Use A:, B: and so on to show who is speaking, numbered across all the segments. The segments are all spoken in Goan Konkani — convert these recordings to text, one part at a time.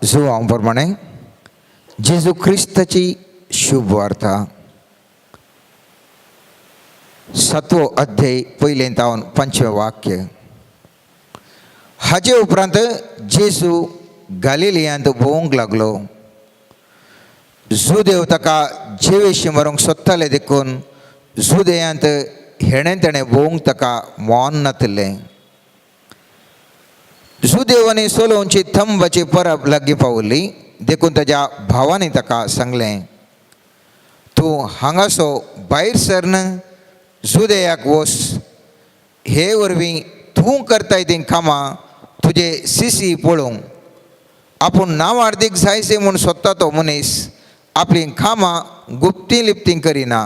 A: जुवांव प्रमाणे जेजू क्रिस्ताची शुभ वार्ता, सातवो अध्याय, पयलें तावन पंचवें वाक्य. हाजे उपरांत जेजू गालिलियांत भोंवंक लागलो. जुदेव ताका जेवेशी मरूंक सोदताले, देखून जुदेयांत हेणें तेणें भोंवंक ताका मौन नातिल्लें. जुदेव आनी सोलोवची थंबाची परब लागीं पावली, देखून ताज्या भावांनी ताका सांगलें, तूं हांगासो भायर सरन जुदेयाक वच, हे वरवीं तूं करताय तीं कामां तुजे सिसी पळोवंक. आपूण नांवार्दीक जायसे म्हूण सोदता तो मनीस आपलीं कामां गुप्तीं लिप्तीं करिना.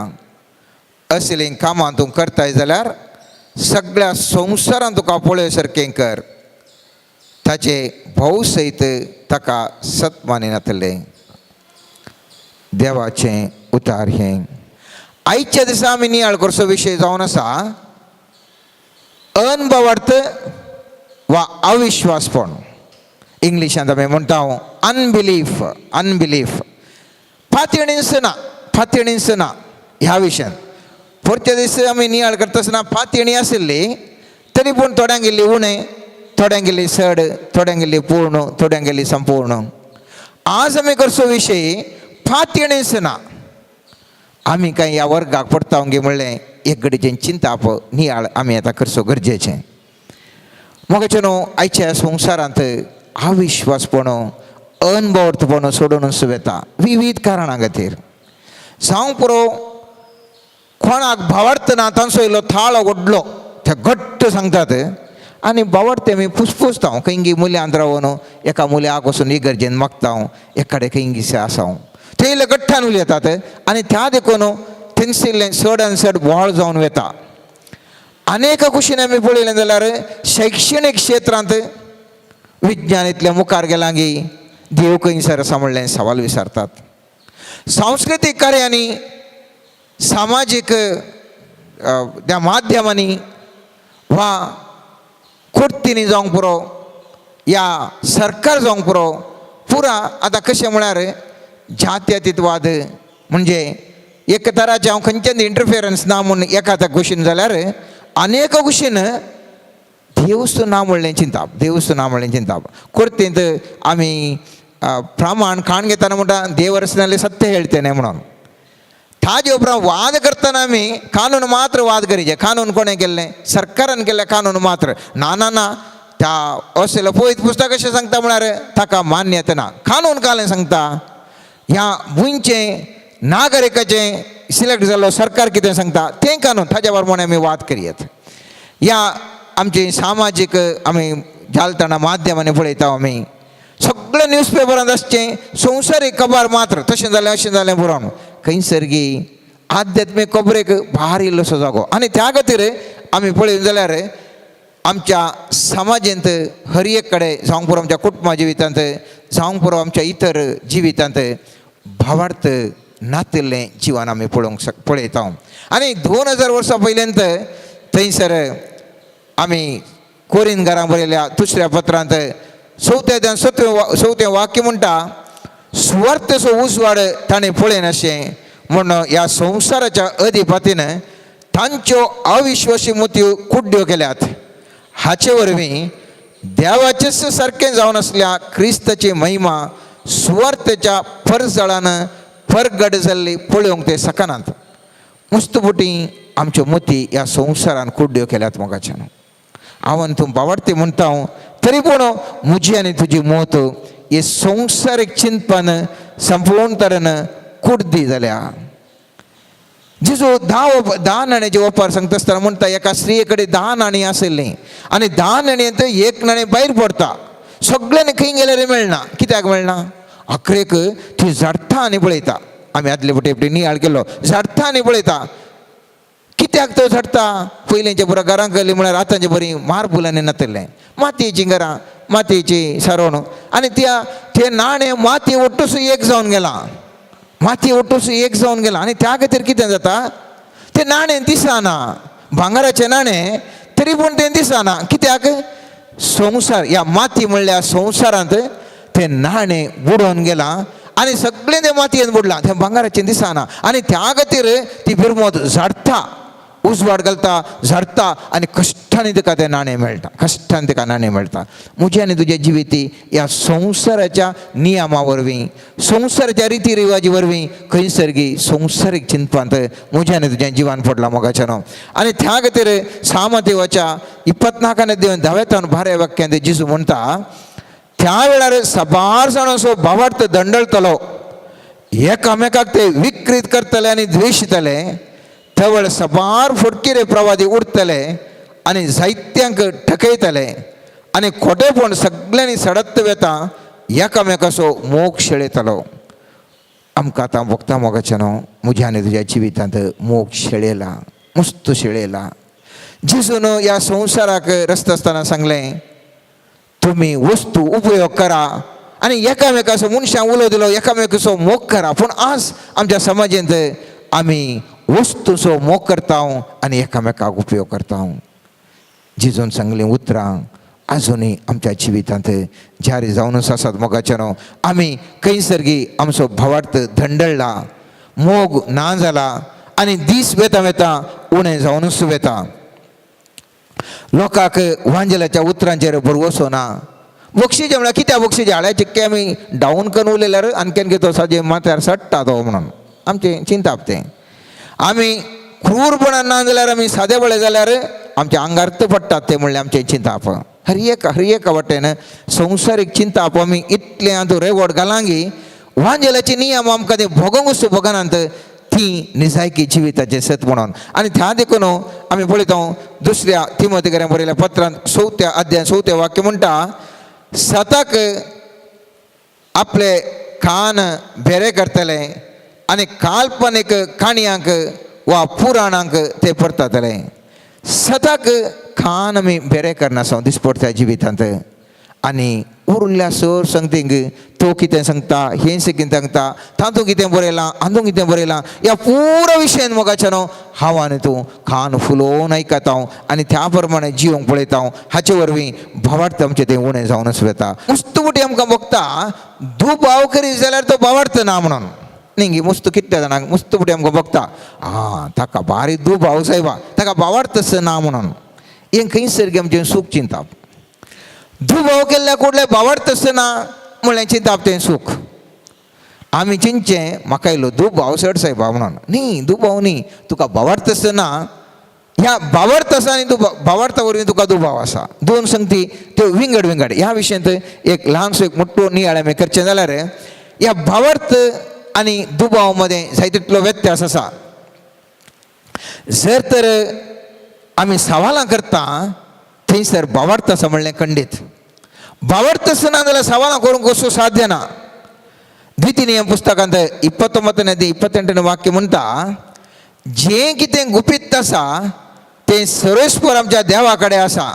A: असलीं कामां तूं करताय जाल्यार सगळ्या संवसारान तुका पळय सारकें कर. ताचे भाव सयत ताका सत मानिनातले. देवाचें उतार हें. आयच्या दिसा आमी नियाळ करचो विशय जावन आसा अनभावार्थ वा अविश्वासपण. इंग्लिशांत आमी म्हणटा अनबिलीफ. अनबिलीफ, पातयणीच ना, पातयणीच ना ह्या विशयान. परत्या दीस आमी नियाळ करता आसतना पातयणी आशिल्ली, तरी पूण थोड्यांक गेल्ली उणें, थोड्यांक गेल्ली चड, थोड्यांक गेल्ली पूर्ण, थोड्यांक गेल्ली संपूर्ण. आज आमी करचो विशय पातयणीच ना. आमी कांय ह्या वर्गाक पडटा गे म्हणलें एक घडीचें चिंताप नियाळ आमी आतां करचो गरजेचें. मोगाचे न्हू, आयच्या संवसारांत अविश्वासपण, अनभावार्थपण सोडून वता विविध कारणां खातीर. जावंक पुरो, कोणाक भावार्थ ना तांचो इल्लो थाळो व्हडलो, ते घट्ट सांगतात आनी भावार्थ आमी पुसपुसता. खंय मुल्यांत रावन एका मुल्याक वचून इगर्जेन मागता, एकाडे खंय आसा ते इल्ले घट्टान उलयतात आनी त्या देखून थंयसर इल्लें चड आनी चड बोवाळ जावन वता. अनेक कुशीन आमी पळयलें जाल्यार शैक्षणीक क्षेत्रांत विज्ञान इतलें मुखार गेलां की देव खंयसर आसा म्हणलें सवाल विचारतात. सांस्कृतीक कार्यांनी, सामाजीक त्या माध्यमांनी वा कोर्तींनी जावंक पुरो या सरकार जावंक पुरो, पुरा आतां कशें म्हळ्यार जात्यातीतवाद, म्हणजे एक तराचें हांव खंयच्यान इंटरफियरन्स ना म्हूण एका त्या कुशीन जाल्यार अनेक कुशीन देवस्तू ना म्हणलें चिंताप, देवस्तू ना म्हणलें चिंताप. कोर्तींत आमी प्रमाण काण घेतना म्हणटा, देवरसनाले सत्य ಹೇಳ್ತೇನೆ म्हणून. ताजे उपरांत वाद करतना आमी कानून मात्र वाद करीचे. कानून कोणें केल्लें? सरकारान केल्लें कानून मात्र. ना ना ना, त्या असले पळयत पुस्तक कशें सांगता म्हळ्यार ताका मान्यता ना. कानून कालें सांगता, ह्या गोंयचें नागरिकाचें सिलेक्ट जाल्लो सरकार कितें सांगता तें कानून, ताज्या प्रमाणे आमी वाद करयत. ह्या आमची सामाजीक आमी जालतणां माध्यमांनी पळयता, आमी सगळे न्यूजपेपरांत आसचें संवसारीक खबर मात्र, तशें जालें, अशें जालें पुरो. खंयसर गी आध्यात्मीक खबरेक भार इल्लोसो जागो. आनी त्या खातीर आमी पळयत जाल्यार आमच्या समाजेंत हर एक कडेन, जावंक पुरो आमच्या कुटुंबा जिवितांत, जावंक पुरो आमच्या इतर जिवितांत, भावार्थ नातिल्लें जिवन आमी पळोवंक शक पळयता. आनी 2000 वर्सां पयल्यांत थंयसर आमी कोरीन घरां बरयल्या दुसऱ्या पत्रांत चवथ्या सतवें चवथें वाक्य म्हणटा, सुवार्थेचो उजवाड ताणें पळयनाशें म्हूण ह्या संवसाराच्या अधिपतीन तांच्यो अविश्वासी मोतयो कुड्ड्यो केल्यात. हाचे वरवीं देवाचेच सारकें जावन आसल्या क्रिस्ताची महिमा सुवार्थेच्या परजळान परगट जाल्ली पळोवंक ते शकनात. मुस्तपुटी आमच्यो मोती ह्या संवसारान कुड्ड्यो केल्यात. मोगाच्यान, हांव तूं बावडती म्हणटा हांव, तरी पूण म्हजी आनी तुजी मोत हे संवसारीक चिंतपान संपूर्ण तरेन कुड्डी जाल्या. जेजू 10 नाण्याची ओपार सांगता आसतना म्हणटा, एका स्त्रिये कडेन 10 नाणीं आशिल्लीं आनी 10 नाणयेंत एक नाणें भायर पडटा. सगळ्यांनी खंय गेल्यार मेळना. कित्याक मेळना? अखरेक ती झाडटा आनी पळयता. आमी आदले फावटी नियाळ केलो. झाडटा आनी पळयता. कित्याक तो झडटा? पयलींच्या पुरा घरां गेली म्हळ्यार आतांचे बरीं मार्बुलांनी नातिल्लें, मातयेचीं घरां, मातयेची सारोण आनी त्या तें नाणें मातये ओट्टूस एक जावन गेलां, मातये ओट्टूस एक जावन गेलां. आनी त्या खातीर कितें जाता, तें नाणें दिसना. भांगराचें नाणें तरी पूण तें दिसना. कित्याक? संवसार ह्या माती म्हणल्यार संवसारांत तें तें नाणें बुडोवन गेलां आनी सगळें तें मातयेन बुडलां, तें भांगराचें दिसना. आनी त्या खातीर ती बिरमोत झाडटा, उजवाड घालता, झडता आनी कश्टांनी तिका तें नाणें मेळटा, कश्टान तिका नाणें मेळटा. म्हजें आनी तुजें जिवीत ह्या संवसाराच्या नियमा वरवीं, संवसाराच्या रिती रिवाजी वरवीं खंयसर गी संवसारीक चिंतपांत म्हजें आनी तुजें जिवान पडलां मोगाच्यानो. आनी त्या खातीर सामदेवाच्या 24 देवन धाव्यातान 12 वाक्यांत जेजू म्हणटा, त्या वेळार साबार जाणांचो भावार्थ दंडळतलो, एकामेकाक ते विकृत करतले आनी द्वेशितले. तवळ सबार फटकिरे प्रवादी उरतले आनी जायत्यांक ठकयतले आनी खोटेपण सगल्यांनी सडत वेता, एकामेकाचो मोग शेळयतलो. आमकां आतां भोगता मोगाचें न्हू, म्हज्या आनी तुज्या जिवितांत मोग शेळयला, मस्त शेळयला. जेजून ह्या संवसाराक रस्ता आसतना सांगलें, तुमी वस्तू उपयोग करा आनी एकामेकाचो मनशां उलो दिलो, एकामेकाचो मोग करा. पूण आज आमच्या समाजांत आमी वस्तूचो मोग करता आनी एकामेकाक उपयोग करता. जेजून सांगलीं उतरां आजुनूय आमच्या जिवितांत जारी जावनूच आसात मोगाचें न्हू. आमी खंयसर गी आमचो भावार्थ धंडळ्ळा, मोग ना जाला आनी दीस वेता वेता उणें जावनूच वेता. लोकांक वांजेलाच्या उतरांचेर भरवसो ना. बक्षीस म्हळ्यार कित्याक बक्षीस हाडल्या चिक्के आमी डावन करून उलयल्यार आणखीन कितें तो साजे माथ्यार सडटा तो म्हणून आमचें चिंताप तें. आमी क्रूरपणान ना जाल्यार आमी सादे बळे जाल्यार आमच्या आंगार पडटात ते म्हणल्यार आमचें चिंताप. हर एक हर एक वाटेन संवसारीक चिंताप आमी इतलें आतां रेवड घालांगी वांजेलाचे नियम आमकां ते भोगोंकूच भोगनात, ती निजायकी जिविताचें सत म्हणून. आनी त्या देखून आमी पळयता दुसऱ्या तिमोतीकऱ्यां बरयल्या पत्रांत 4थ्या अध्याय 4थें वाक्य म्हणटा, सताक आपले कान भेरे करतले आनी काल्पनीक काणयांक वा पुराणांक ते परतातले. सताक कान आमी भेरे करनासो दिसपडत्या जिवितांत आनी उरल्या सर सांगतींक तो कितें सांगता, हें कितें सांगता, तातूंत कितें बरयलां, हातूंत कितें बरयलां, ह्या पुरो विशयान मोगाचें न्हू हांव आनी तूं कान फुलोवन आयकता आनी त्या प्रमाणे जिवंक पळयता. हाचे वरवीं भावार्थ आमचें तें उणें जावनच वता. मुस्त मुठी आमकां भोगता दुबाव करीत जाल्यार तो भावार्थ ना म्हणून न्ही. मुस्त कितल्या जाणांक मुस्त मुठी आमकां भोगता, आं ताका बारीक दुबाव सायबा, ताका भावार्थ ना म्हणून. हें खंयसर गे आमचें सूख चिंताप. दुबाव केल्ल्या कुडले भावार्थ ना म्हणल्यार चिंताप तें सूख. आमी चिंतचें म्हाका येयलो दुबाव चड सायबा म्हणून. न्ही, दुबाव न्ही, तुका भावार्थ ना. ह्या भावार्थ आसा आनी तूं भावार्था वरवीं तुका दुबाव आसा, दोन संगती त्यो विंगड विंगड. ह्या विशयांत एक ल्हानसो एक मोठो नियाळ आमी करचें जाल्यार ह्या भावार्थ आनी दुबाव मदें जाय तितलो व्यत्यास आसा. जर तर आमी सवालां करता थंयसर भावार्थ आसा म्हणलें खंडीत. भावार्थ ना जाल्यार सवालां करूंक कसो साध्य ना. द्वितीय नियम पुस्तकांत 29ನೇ 28ನೇ वाक्य म्हणटा, जें कितें गुपीत आसा तें सर्वेस्पर आमच्या देवा कडेन आसा,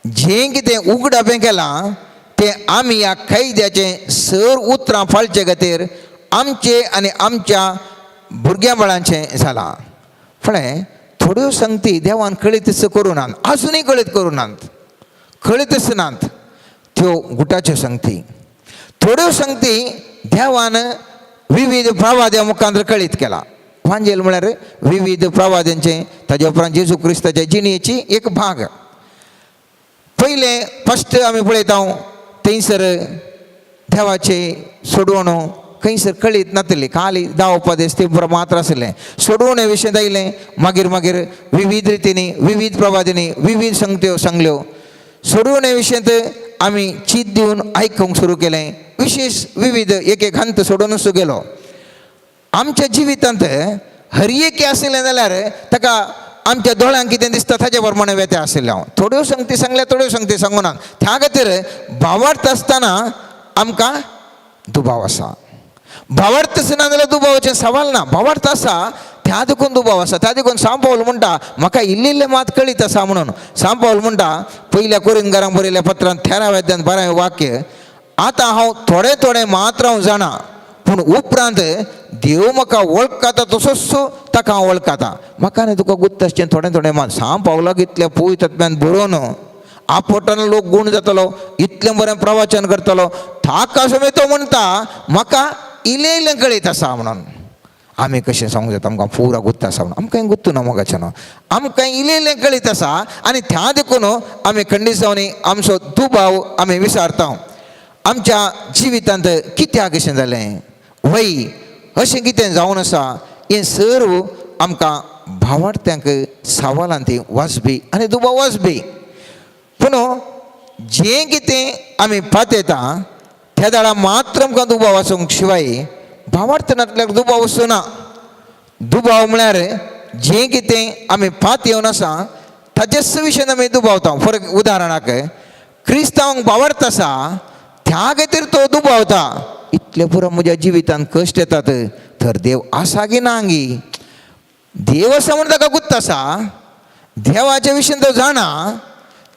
A: जें कितें उगडापें केलां तें आमी ह्या कैद्याचें सर उतरां पाळचे खातीर आमचें आनी आमच्या भुरग्यां बाळांचें जालां. फुडें थोड्यो संगती देवान कळीतच करूं नात, आजुनूय कळीत करूं नात, कळीतच नात, त्यो गुटाच्यो संगती. थोड्यो संगती देवान विविध प्रवाद्या मुखांत कळीत केला. वांजेल म्हळ्यार विविध प्रवाद्यांचे, ताजे उपरांत जेजू क्रिस्ताच्या जिणेची एक भाग. पयलें फस्ट आमी पळयता थंयसर देवाचे सोडवण खंयसर कळीत नातली, खाली 10 उपदेश ते पुरो मात्र आसलें. सोडवणे विशय आयलें, मागीर मागीर विविध रितींनी विविध प्रवादींनी विविध संगत्यो सांगल्यो. सोडवणे विशयांत आमी चीत दिवन आयकूंक सुरू केलें. विशेष विविध एक एक हंत सोडूनच गेलो. आमच्या जिवितांत हर एक आशिल्लें जाल्यार ताका आमच्या दोळ्यांक कितें दिसता ताचे प्रमाणे वेते आशिल्लें. हांव थोड्यो संगती सांगल्या, थोड्यो संगती सांगूं ना. त्या खातीर भावार्थ आसतना आमकां दुबाव आसा. भावार्थ ना जाल्यार दुबावाचें सवाल ना. भावार्थ आसा त्या देखून दुबाव आसा. त्या देखून सांव पावल म्हणटा म्हाका इल्लें इल्लें मात कळीत आसा म्हणून. सांव पावल म्हणटा पयल्या कोरिंदकारांक बरयल्या पत्रांत 13व्या अध्यायांत 12वें वाक्य, आतां हांव थोडें थोडें मात्र हांव जाणा, पूण उपरांत देव म्हाका वळखता तसोच ताका हांव वळखता. म्हाका न्ही तुका गुत्त आसचें थोडें थोडें मात. सांव पावलाक इतलें पवित्र आत्म्यान बरोवन आपटना लोक गूण जातलो, इतलें बरें प्रवचन करतलो, ताका समेत तो म्हणटा म्हाका इल्लें इल्लें कळीत आसा म्हणून. आमी कशें सांगूंक जाता आमकां पुरा गुत्त आसा म्हणून? आमकां गुत्तू ना मोगाचें न्हू, आमकां इल्लें इल्लें कळीत आसा आनी त्या देखून आमी खंडीत जावन आमचो दुबाव आमी विचारता, आमच्या जिवितांत कित्याक अशें जालें वय, अशें कितें जावन आसा. हें सर्व आमकां भावार्थ्यांक सवालान ती वाजबी आनी दुबाव वाजबी. पूण जें कितें आमी पातयता त्या दाडा मात्र आमकां दुबाव आसूंक शिवाय भावार्थ नासल्यार दुबाव वचना. दुबाव म्हळ्यार जें कितें आमी पात येवन आसा ताचेच विशयान आमी दुबावता. फॉर उदाहरणाक क्रिस्तांवांक भावार्थ आसा त्या खातीर तो दुबावता, इतले पुरो म्हज्या जिवितांत कश्ट येतात तर देव आसा की ना गी? देव आसा म्हूण ताका गुत्त आसा, देवाच्या विशयान तो जाणा,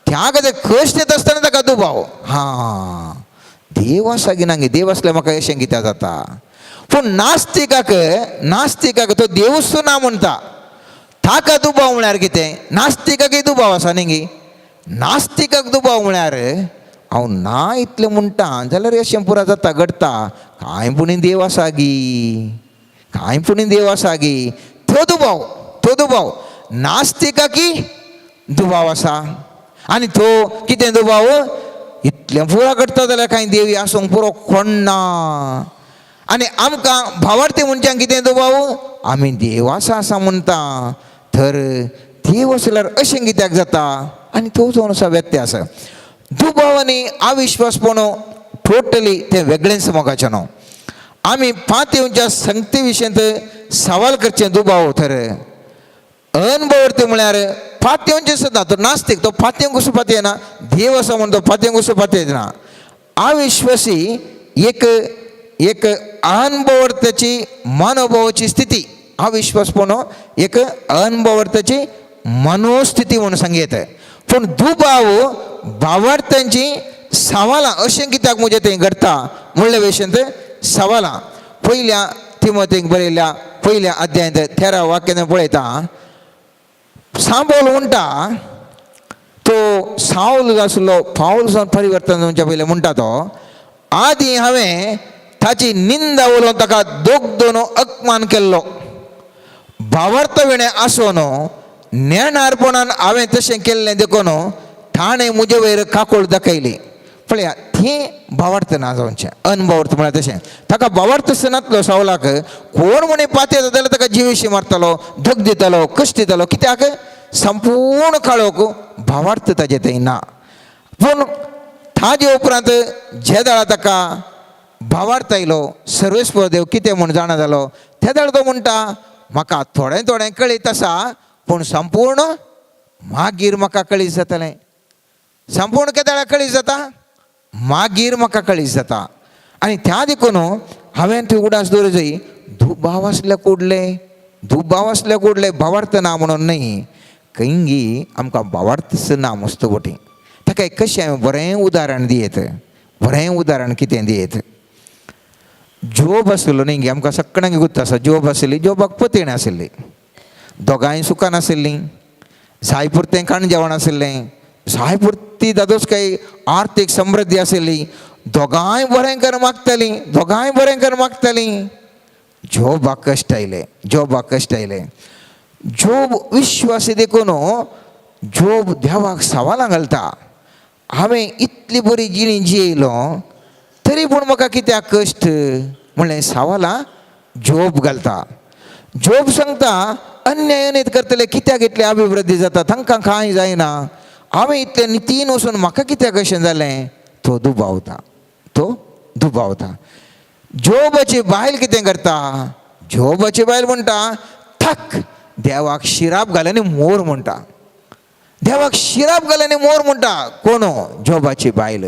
A: त्या खातीर कश्ट येता आसतना ताका दुबाव, हां देव आसा की ना गी, देव आसल्यार म्हाका अशें कित्याक जाता? पूण नास्तिकाक, नास्तिकाक तो देवूच ना म्हणटा, ताका दुबाव म्हळ्यार कितें? नास्तिकाकय दुबाव आसा न्ही गी? नास्तिकाक दुबाव म्हळ्यार हांव ना इतलें म्हणटा जाल्यार अशें पुरा जाता घडटा, कांय पुणी देव आसा गी, कांय पुणी देव आसा गी, तो दुबाव, तो दुबाव नास्तिकाकी दुबाव आसा. आनी तो कितें दुबाव, इतलें पुरा घडटा जाल्यार कांय देवी आसूंक पुरो कोण ना. आनी आमकां भावार्थी मनशांक कितें दुबाव, आमी देव आसा आसा म्हणटा तर देव आसल्यार अशें कित्याक जाता? आनी तो जावन आसा व्यत्यास. दुबाव आनी अविश्वासपण टोटली तें वेगळेंच मोगाचें न्हू. आमी पातयेवच्या संगती विशयांत सवाल करचें दुबाव तर अनभवर्ती म्हळ्यार पातयेवचें सुद्दां तो नास्तीक, तो पातयेवंक कसो पातयेना, देव आसा म्हूण तो पातयेवंक कसो पातयेना. अविश्वासी एक एक अनभवर्त्याची मनोभावाची स्थिती, अविश्वासपण एक अनभवर्त्याची मनोस्थिती म्हणून सांगयत. पूण दुबाव भावार्थ्यांची सवालां अशें कित्याक म्हजें थंय घडटा म्हणल्या विशयांत सवालां. पयल्या तिमोतीक बरयल्ल्या पयल्या अध्यायांत 13 वाक्यान पळयता, सांबोल म्हणटा तो सावल आसलो पावल जावन परिवर्तन जावच्या पयलें म्हणटा तो, आदी हांवें ताची निंदा उलोवन ताका दोग दोन अपमान केल्लो, भावार्थ विणें आसून नेणारपणान हांवें तशें केल्लें देखून ताणें म्हजे वयर काकूळ दाखयली. पळया थंय भावार्थ ना जावचें, अनभावार्थ म्हळ्यार तशें ताका भावार्थ नातलो सावलाक, कोण म्हणी पातयेता जाल्यार ताका जिविशी मारतालो, धग दितालो, कश्ट दितालो, कित्याक संपूर्ण काळोख भावार्थ ताजे थंय ना. पूण ताजे उपरांत जे दाळा ताका भावार्थ आयलो, सर्वेस्पर देव कितें म्हूण जाणा जालो, त्या दाळ तो म्हणटा म्हाका थोडें थोडें कळीत आसा पूण संपूर्ण मागीर म्हाका कळीत जातलें. संपूर्ण केदाळा कळीत जाता, मागीर म्हाका कळीत जाता. आनी त्या देखून हांवें थंय उडास दवरूं जाय, दुबाव आसल्यार कुडले, दुबाव आसल्यार कुडले, भावार्थ ना म्हणून न्हय. खंयगी आमकां भावार्थ ना मस्त बोटी ताका कशें हांवें बरें उदाहरण दियेत, बरें उदाहरण कितें दियेत. जोब आसलो न्ही गे, आमकां सगळ्यांक गुत्त आसा, जोब आसली, जोबाक पतीण आशिल्ली, दोगांय सुखान आशिल्लीं, जाय पुरतें खाण जेवण आशिल्लें, जाय पुरती दादोस काही आर्थीक समृद्धी आशिल्ली, दोगांय बरें कर मागतालीं, दोगांय बरें कर मागतालीं. जोबाक कश्ट आयले, जोबाक कश्ट आयले. जोब विश्वासी देखून जोब देवाक सवालां घालता, हांवें इतली बरी जिणी जियेलो तरी पूण म्हाका कित्याक कश्ट म्हणलें सवालां जोब घालता. जोब सांगता अन्याय करतले कित्याक इतले अभिवृद्धी जाता, तांकां कांय जायना, हांवें इतलें नितीन वचून म्हाका कित्याक अशें जालें? तो दुबावता, तो दुबावता. जोबाची बायल कितें करता, जोबाची बायल म्हणटा थक देवाक शिराप घाल आनी मोर म्हणटा, देवाक शिराप घाल आनी मोर म्हणटा. कोण? जोबाची बायल.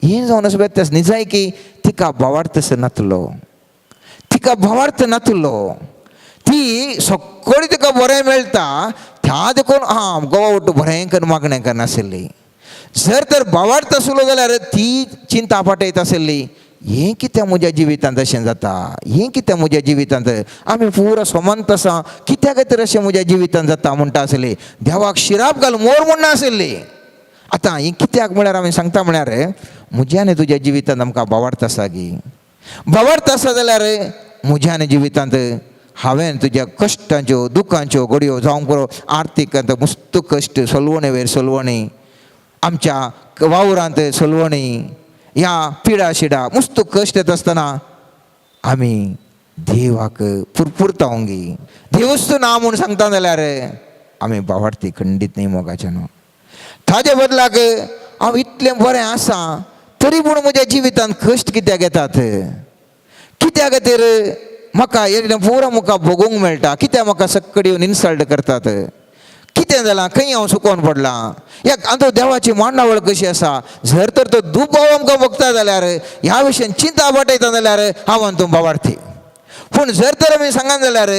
A: हें जावन आसा व्यत्यास निजाय की तिका भावार्थ नातलो, तिका भावार्थ नातलो, ती सगळी तिका बरें मेळटा त्या देखून आं गोवा उठ बरें करून मागणें करनाशिल्ली. जर तर भावार्थ आसलो जाल्यार ती चिंता पाटयत आशिल्ली, हें कितें म्हज्या जिवितांत अशें जाता, हें कितें म्हज्या जिवितांत, आमी पुरो सोमंत आसा, कित्याक खातीर अशें म्हज्या जिवितांत जाता म्हणटा आसली, देवाक शिराप घाल मोर म्हणना आशिल्ली. आतां ही कित्याक म्हळ्यार आमी सांगता म्हळ्यार म्हज्या आनी तुज्या जिवितांत आमकां भावार्थ आसा गी? भावार्थ आसा जाल्यार म्हज्या आनी जिवितांत हांवें तुज्या कश्टांच्यो दुखांच्यो घडयो जावंक पुरो आर्थीक मस्त कश्ट सलवणे वयर सलवणी आमच्या वावरांत सलवणी ह्या पिडा शिडा मस्त कश्ट येता आसतना आमी देवाक पुरपुरता गी. देवूच तूं ना म्हूण सांगता जाल्यार आमी भावार्थी खंडीत न्ही मोगाचें न्हू. ताजे बदलाक हांव इतलें बरें आसा तरी पूण म्हज्या जिवितांत कश्ट कित्याक येतात? कित्या खातीर म्हाका एकदां पुरो म्हाका भोगूंक मेळटा? कित्याक म्हाका सक्कड येवन इन्सल्ट करतात? कितें जालां? खंय हांव चुकोन पडलां? ह्या आतां देवाची मांडावळ कशी आसा? जर तर तो दुबाव आमकां भोगता जाल्यार ह्या विशयान चिंता वाटयता जाल्यार हांव आनी तूं भावार्थी. पूण जर तर आमी सांगा जाल्यार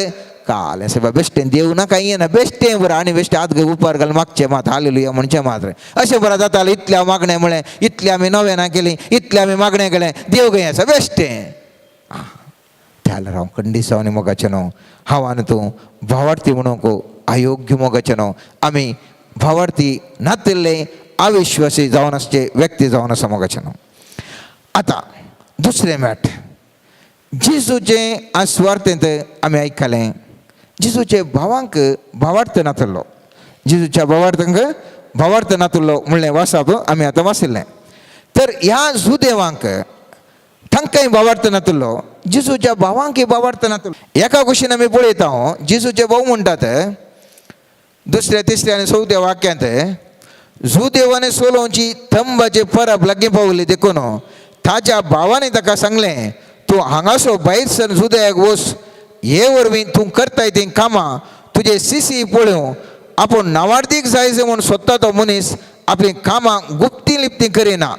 A: काल अशें बेश्टें देव ना कांय येना बेश्टें बरें आनी बेश्टें हात उपार घालून मागचें मात हालेलुया म्हणचें मात्र अशें बरें जातालें. इतलें हांव मागणें म्हळें, इतलें आमी नवें केलीं, इतलें आमी मागणें केलें, देव खंय आसा बेश्टें. जाल्यार हांव खंडीत आनी मोगाचें न्हू हांव आनी तूं भावार्थी म्हणूंक अयोग्य मोगाचें न्हू. आमी भावार्थी नातिल्ले अविश्वासी जावन आसचे व्यक्ती जावन आसा मोगाचें न्हू. आतां दुसरें मॅट जेजूचें आज सुवार्थेंत आमी आयकलें जेजूचे भावांक भावार्थ नातलो, जेजूच्या भावार्थांक भावार्थ नातलो म्हणलें वाचप आमी आतां वाचिल्लें. तर ह्या जुदेवांक तांकांय भावार्थ नातलो, जेजूच्या भावांकय भावार्थ नातलो. एका कुशीन आमी पळयता जेजूचे भाव म्हणटात दुसऱ्या तिसऱ्या आनी चवथ्या वाक्यांत जुदेवाने सोलोवची थंबाचे परब लागीं पावली देखून ताच्या भावांनी ताका सांगलें तूं हांगासो भायर सर जुदयाक वच, हे वरवीं तूं करताय तीं कामां तुजे सिसी पळोवं आपूण नावार्दीक जाय म्हूण सोदता तो मनीस आपलीं कामां गुप्ती लिप्ती करिना.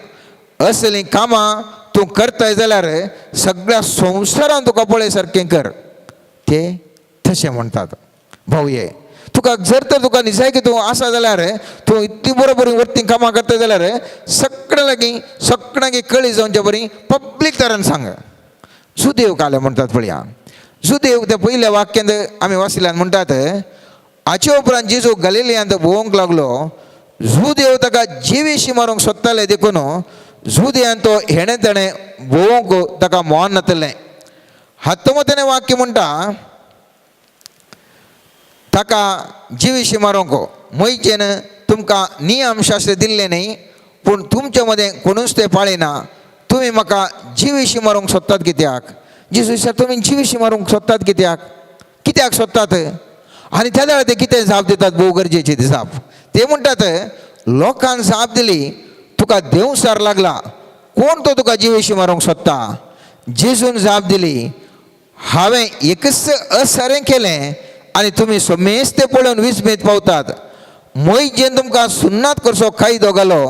A: असलीं कामां तूं करताय जाल्यार सगळ्या संवसारान तुका पळय सारकें कर. ते तशें म्हणटात भाऊ ये तुका जर तर तुका निजायकी तूं आसा जाल्यार तूं इतली बरोबर वरती कामां करता जाल्यार सगळ्या लागीं सगळ्यांक कळी जावचे बरी पब्लीक तरेन सांग. सुदेव काले म्हणटात पळया सुदेव त्या पयल्या वाक्यांत आमी वाचिल्ल्यान म्हणटात हाचे उपरांत जेजू गलिलियांत भोंवंक लागलो. जुदेव ताका जिवीशी मारूंक सोदताले देखून जुदयान तो हेणें तेणें भोंवंक ताका मोहन नातलें. हातमतेने वाक्य म्हणटा ताका जिवीशी मारूंक मोयचेन तुमकां नियमशास्त्र दिल्लें न्ही पूण तुमचे मदें कोणूच तें पाळिना. तुमी म्हाका जिवीशी मारूंक सोदतात कित्याक? जेजू सर तुमी जिवीशी मारूंक सोदतात कित्याक? कित्याक सोदतात? आनी त्या वेळार ते कितें जाप दितात भोव गरजेची ती जाप. ते म्हणटात लोकान जाप दिली तुका देंवसार लागला कोण तो तुका जिवीशी मारूंक सोदता? जेजून जाप दिली हांवें एकच असारें केलें आनी तुमी समेस्त ते पळोवन विस्मीत पावतात. मोयजेन तुमकां सुन्नात करचो कायदो घालो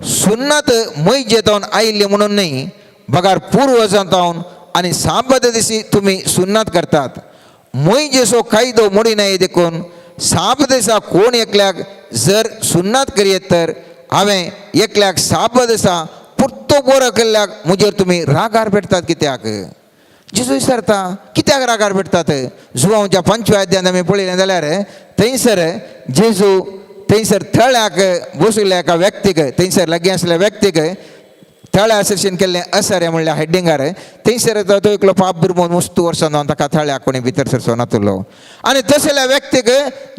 A: सुन्नात मोयजेतावन आयिल्ली म्हणून न्ही बगार पुर्वजां तावन आनी साबाद दिसी तुमी सुन्नात करतात. मोयजेचो कायदो मोडिनाय देखून साब दिसा कोण एकल्याक जर सुन्नात करीत तर हांवें एकल्याक साब दिसा पुरतो बरो केल्ल्याक म्हजेर तुमी रागार पेटतात कित्याक? जेजू विचारता कित्याक रागार पेटतात? जुवांवच्या पंचव्या अध्यायांत आमी पळयलें जाल्यार थंयसर जेजू थंयसर थळ्याक बशिल्ल्या एका व्यक्तीक थंयसर लागीं आसल्या व्यक्तीक थळ्या सरशीन केल्लें असारें म्हणल्यार हेडिंगार थंयसर तो एकलो पाप भुरगो मुस्तू वर्सां जावन ताका थळ्याक कोणी भितर सरचो नातलो आनी तसल्या व्यक्तीक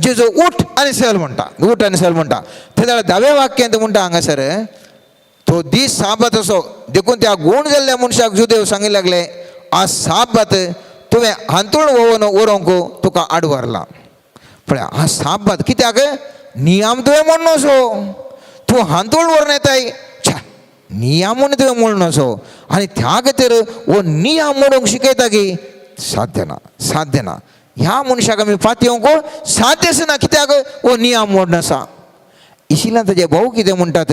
A: जेजू उठ आनी सल म्हणटा, उठ आनी सल म्हणटा. ते जाल्यार धाव्या वाक्यांत म्हणटा हांगासर तो दीस साबात असो देखून त्या गूण जाल्ल्या मनशाक जुदेव सांगी लागले आज साबात तुवें हांतूण वोवन व्हरूंक तुका आडवरला. पळय आज साबात कित्याक? नियम तुवें म्हण नसो तूं हांतूण व्हरून येताय छा नियम म्हूण तुवें म्हण नसो आनी त्या खातीर हो नियम मोडूंक शिकयता की साध्य ना, साध्य ना. ह्या मनशाक आमी फातयेवंक साध्यच ना कित्याक? हो नियम मोड आसा. इशिल्यान ताजे भाऊ कितें म्हणटात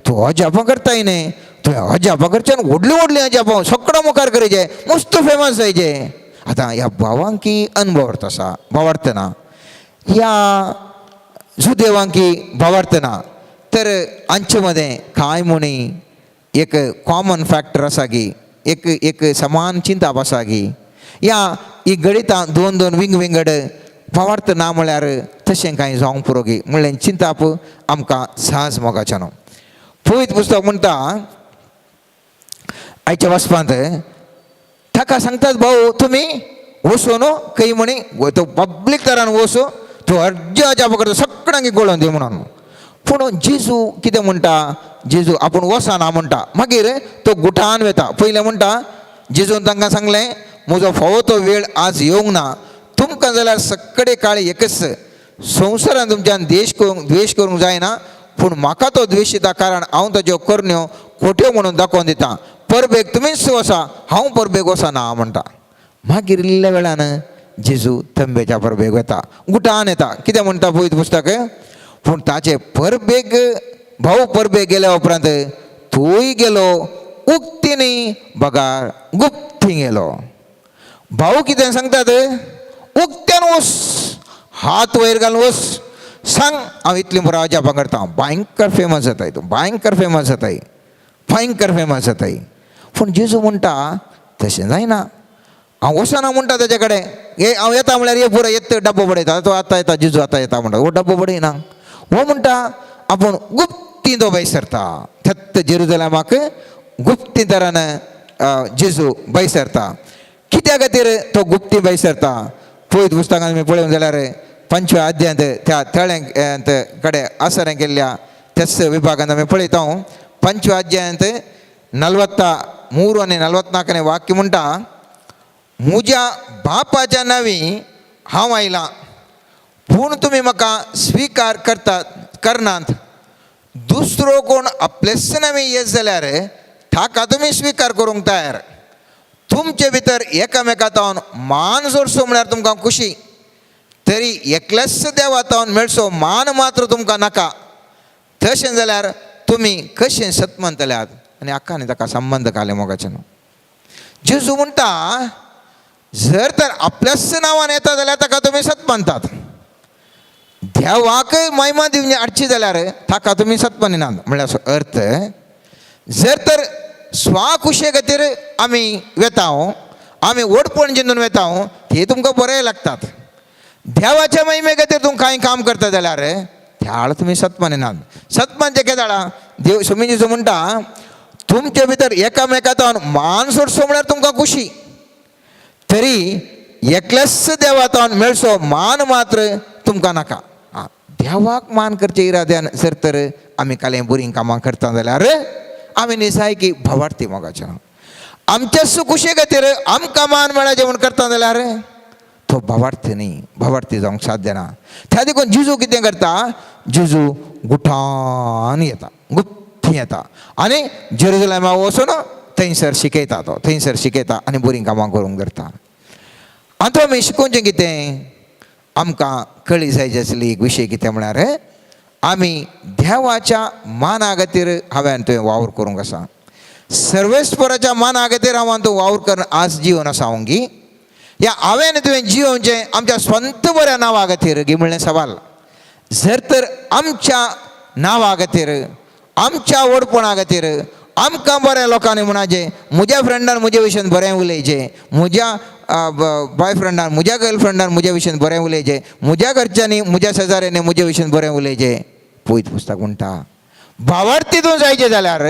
A: तूं अजापां करताय न्ही तुवें अजापां करचें व्हडलीं व्हडलीं अजापां सगळ्या मुखार करचें मस्त फेमस जायचें. आतां ह्या भावांकी अनभावार्थ आसा भावार्थ ना, ह्या जुदेवांकी भावार्थ ना. तर हांचे मदें कांय म्हणी एक कॉमन फॅक्टर आसा की एक एक समान चिंताप आसा की ह्या ही गणितां दोन दोन विंग विंगड भावार्थ ना म्हळ्यार तशें कांय जावंक पुरो की म्हणलें चिंताप आमकां सहज मोगाचें न्हू. पवित्र पुस्तक म्हणटा आयच्या वाचपांत ताका सांगतात भाऊ तुमी वचो न्हू खंय म्हणी तो पब्लीक तरान वचो तूं अर्ज अजाप करता सगळ्यांक कळोन दी म्हणून. पूण जेजू कितें म्हणटा, जेजू आपूण वचना म्हणटा. मागीर तो गुठान वता. पयलें म्हणटा जेजून तांकां सांगलें म्हजो फावो तो वेळ आज येवंक ना, तुमकां जाल्यार सगळे काळी एकच संवसारान तुमच्यान देश करूंक द्वेश करूंक जायना, पूण म्हाका तो द्वेशिता कारण हांव ताज्यो करण्यो खोट्यो म्हणून दाखोवन दिता. परबेक तुमीच वसा, हांव परबेक वचना म्हणटा. मागीर इल्ल्या वेळान जेजू तंबेच्या परबेक वता, गुटान येता. कितें म्हणटा पवित्र पुस्तक, पूण ताचे परबेक भाऊ परबेक गेल्या उपरांत तूंय गेलो उक्ती न्ही बगार गुप्ती गेलो. भाऊ कितें सांगतात, उक्त्यान वस, हात वयर घालून वस, सांग हांव इतली पुरो अजापां करता, भयंकर फेमस जाताय तूं, भयंकर फेमस जाताय, भयंकर फेमस जाताय. पूण जेजू म्हणटा तशें जायना, हांव वचना म्हणटा ताजे कडेन. हे हांव येता म्हळ्यार हे पुरो येत डब्बो बडयता, तो आतां येता जेजू आतां येता म्हणटा, हो डब्बो बडयना. हो म्हणटा आपूण गुप्ती तो भायर सरता, थत्त जेरुजलमाक गुप्ती तरान जेजू भायर सरता. कित्या खातीर तो गुप्ती भायर सरता? पळयत पुस्तकान आमी पळोवंक जाल्यार पंचव्या अध्यायांत त्या तळ्यांत कडेन आसरें केल्ल्या त्याच विभागांत आमी पळयता. पंचव्या अध्यायांत 43 आनी 44 वाक्य म्हणटा, म्हज्या बापाच्या नांवी हांव आयलां, पूण तुमी म्हाका स्विकार करतात करनात. दुसरो कोण आपलेच नांवी येत जाल्यार ताका तुमी स्विकार करूंक तयार. तुमचे भितर एकामेका तावन मान जोडचो म्हळ्यार तुमकां खुशी, तरी एकल्याच देवा तावन मेळचो मान मात्र तुमकां नाका. तशें जाल्यार तुमी कशें सत म्हणटल्यात? आनी आक्कानी ताका संबंद घाले मोगाचे न्हू. जेजू म्हणटा जर तर आपल्याच नांवान येता जाल्यार ताका तुमी सत मानतात, देवाकय महिमा दिवन हाडची जाल्यार ताका तुमी सत मानिनात. म्हणल्यार असो अर्थ, जर तर स्वाखुशे खातीर आमी वेता, आमी व्हडपण जिंदून वेता, ते तुमकां बरें लागतात. देवाच्या महिमे खातीर तूं कांय काम करता जाल्यार त्याळ तुमी सत मानिनात. सत मानचें केदाळा देव स्वामी जेजू म्हणटा तुमचे भितर एकामेकांत मान सोडचो म्हळ्यार तुमकां खुशी, तरी एकल्याच देवातावन मेळचो मान मात्र तुमकां नाका. आं, देवाक मान करचे इराद्यान जर तर आमी कालें बरीं कामां करता जाल्यार आमी निजायकी भावार्थी मोगाचे. आमच्या खुशे खातीर आमकां मान मेळाचें म्हूण करता जाल्यार तो भावार्थी न्ही, भावार्थी जावंक साध्य ना. त्या देखून जेजू कितें करता, जेजू गुठान येता, गुप्ती येता आनी जेरुजलेमा वचून थंयसर शिकयता, तो थंयसर शिकयता आनी बरीं कामां करूंक धरता. आतां आमी शिकोवचें कितें, आमकां कळी जाय आसली एक विशय कितें म्हळ्यार आमी देवाच्या माना खातीर हांवें तुवें वावर करूंक आसा, सर्वेस्पराच्या माना खातीर हांवें तूं वावर करून आज जिवन आसा हांव गी, ह्या हांवें तुवें जिवनचें आमच्या स्वंत बऱ्या नांवा खातीर गी म्हणलें सवाल. जर तर आमच्या नांवा खातीर, आमच्या व्हडपणा खातीर, आमकां बऱ्या लोकांनी म्हणाचें म्हज्या फ्रेंडान म्हज्या विशयान बरें उलयचें, म्हज्या बॉयफ्रेंडान म्हज्या गर्लफ्रेंडान म्हज्या विशयान बरें उलयचें, म्हज्या घरच्यांनी म्हज्या शेजाऱ्यांनी म्हज्या विशयान बरें उलयचें, पयत पुस्तक म्हणटा भावार्थी तूं जायचें जाल्यार